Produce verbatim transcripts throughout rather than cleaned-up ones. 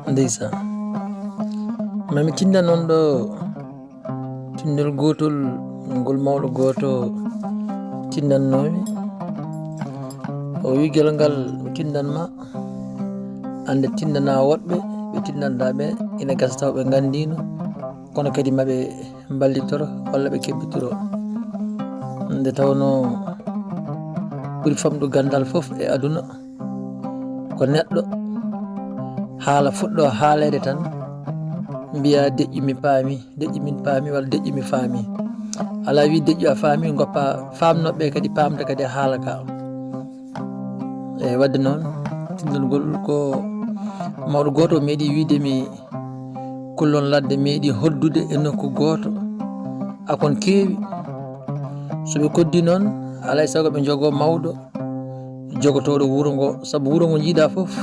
Ndeysaan. Mami tindan on ɗo tindol gootol ngol mawɗo gooto tindannoomi. O wi gel ngal mi tindan ma, annde tindana woɗɓe, ɓe tindanɗa ɓe ina gasa taw ɓe nganndiino, kono kadi maɓe mballitoro walla ɓe keɓɓitoro. Nde tawno ɓuri famɗu ganndal fof e aduna ko neɗɗo haala fuɗɗo haaleede tan mbiya deƴƴu mi paami, deƴƴu min paami walla deƴƴu mi faami. Alaa wi deƴƴu a faami, goppa faamnoɓe kadi paamta kadi haala ka. Eyi, wadde noon tindol ngol ko mawɗo gooto meeɗi wiide mi kullon ladde meeɗi hoddude e nokku gooto akon keewi. So ɓe koddi noon alay sago ɓe njogo mawɗo jogotooɗo wuro ngo, sabu wuro ngo njiiɗa fof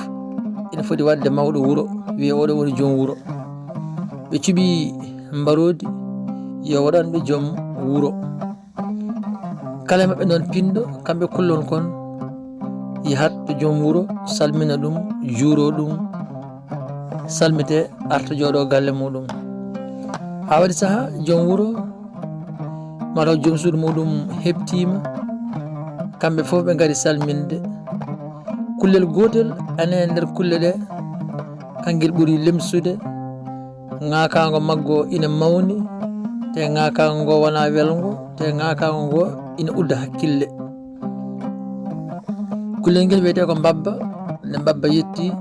ina foti wadde mawɗo wuro wiye oɗo woni joom wuro. Ɓe cuɓi mbaroodi yo waɗanɓe joom wuro. Kala e maɓɓe noon pinɗo kamɓe kullon kon yahat to joom wuro, salmina ɗum, juuro ɗum, salmite, arta jooɗo galle muɗum. Haa waɗi saha joom wuro mataw joom suudu muɗum heɓtiima, kamɓe fof ɓe ngari salminde. Kullel gootel ene e nder kulle ɗe kangel ɓuri lemsude. Ŋaakaango maggo ina mawni, te ŋaakaango ngo wona welngo, te ŋaakaango ngo ina udda hakkille. Kullel ngel wiyetee ko mbabba. Nde mbabba yetti,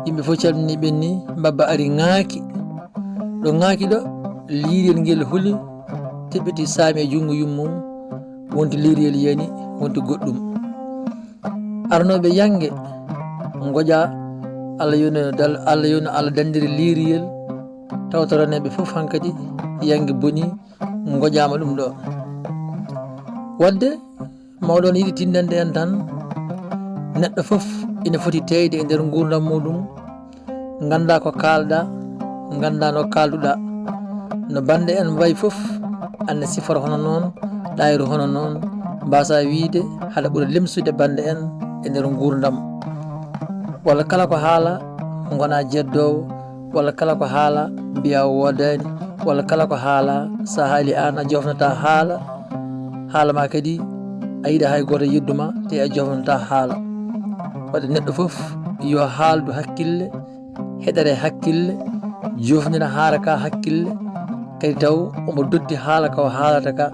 yimɓe fof calmini ɓenni. Mbabba ari ŋaaki. Ɗo ŋaaki ɗo, liiriyel ngel huli, teɓɓiti saami e junngo yummum. Wonti liiriyel yani, wonti goɗɗum. Arnooɓe yannge ngoƴa, Allah yoni dal, Allah yoni Allah dandiri liiriyel. Tawtoraneeɓe fof hankadi yannge boni, ngoƴaama ɗum ɗo. Wadde mawɗo on yiɗi tindande en tan, neɗɗo fof ina foti teeyde e nder nguurndam muɗum, ngannda ko kaalɗa, ngannda no kaalduɗa. No bande en mbayi fof, anne siforo hono noon, ɗayru hono noon, mbasa wiide haɗa ɓura lemsude bande en e nder nguurndam. Walla kala ko haala, ngona jeddoowo, walla kala ko haala, mbiya woodaani, walla kala ko haala, sa haali aan a jofnata haala, haala ma kadi, a yiɗa hay gooto yeddu ma, te a jofnata haala. Wadde neɗɗo fof yo haaldu hakkille, heɗere hakkille, jofnina haala ka hakkille, kadi taw omo dotti haala ka o haalata ka.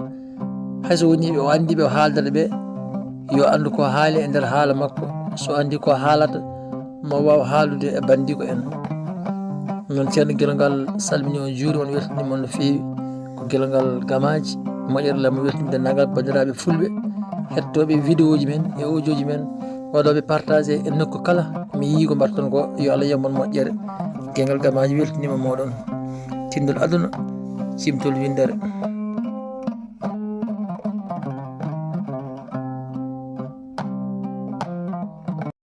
Hay so woni o anndi ɓe o haaldata ɓe, yo anndu ko haali e nder haala makko. So anndi ko haalata, mo waaw haalude e banndiiko en. Noon ceerno Gelongal salmini on, juuri on, weltani mon no feewi. Ko Gelongal Gamaaji, moƴƴere lam weltinde nagal banndiraaɓe fulɓe, hettooɓe vidéo ji men e audio ji men, waɗooɓe partagé e nokku kala. Mi yii ko mbaɗton ko, yo Allah yoɓ mon moƴƴere. Gelongal Gamaaji weltaniima mooɗon. Tindol aduna, cimtol winndere.